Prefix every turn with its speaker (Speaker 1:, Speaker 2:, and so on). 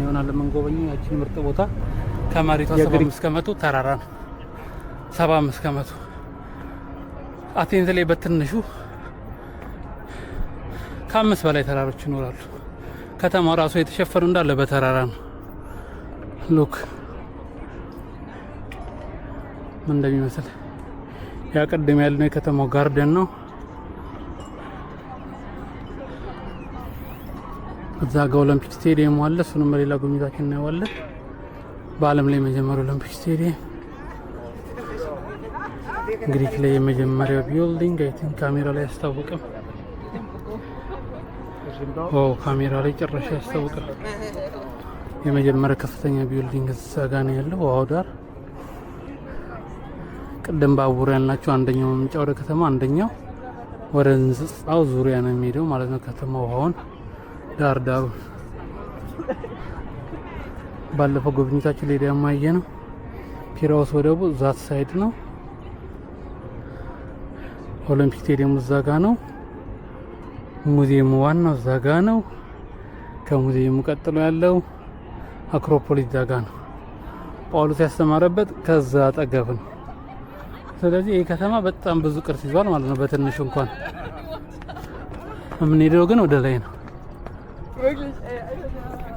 Speaker 1: ይሆናል የምንጎበኘው ያችን ምርጥ ቦታ። ከመሬቷ 75% ተራራ ነው። 75%። አቴንስ ላይ በትንሹ ከአምስት በላይ ተራሮች ይኖራሉ። ከተማው ራሱ የተሸፈኑ እንዳለ በተራራ ነው። Look ምን እንደሚመስል። ያ ቅድም ያልነው የከተማው garden ነው። እዛ ጋ ኦሎምፒክ ስቴዲየም አለ። እሱንም በሌላ ጉብኝታችን እናየዋለን። በዓለም ላይ የመጀመሪያው ኦሎምፒክ ስቴዲየም፣ ግሪክ ላይ የመጀመሪያው building። I think ካሜራ ላይ አያስታውቅም። ኦ፣ ካሜራ ላይ ጭራሽ አያስታውቅም። የመጀመሪያ ከፍተኛ building እዛ ጋ ነው ያለው፣ ውሃው ዳር። ቅድም ባቡር ያልናቸው አንደኛው መምጫ ወደ ከተማ፣ አንደኛው ወደ ህንጻው ዙሪያ ነው የሚሄደው ማለት ነው። ከተማ ውሃውን ዳር ዳሩ ባለፈው ጉብኝታችን ላይ ደግሞ ያየነው ፒራውስ ወደቡ that side ነው። ኦሎምፒክ ስቴዲየሙ እዛ ጋ ነው። ሙዚየሙ ዋናው እዛ ጋ ነው። ከሙዚየሙ ቀጥሎ ያለው አክሮፖሊስ እዛ ጋ ነው። ጳውሎስ ያስተማረበት ከዛ አጠገብ ነው። ስለዚህ ይህ ከተማ በጣም ብዙ ቅርስ ይዟል ማለት ነው። በትንሹ እንኳን የምንሄደው ግን ወደ ላይ ነው።
Speaker 2: Wirklich, ey, Alter, der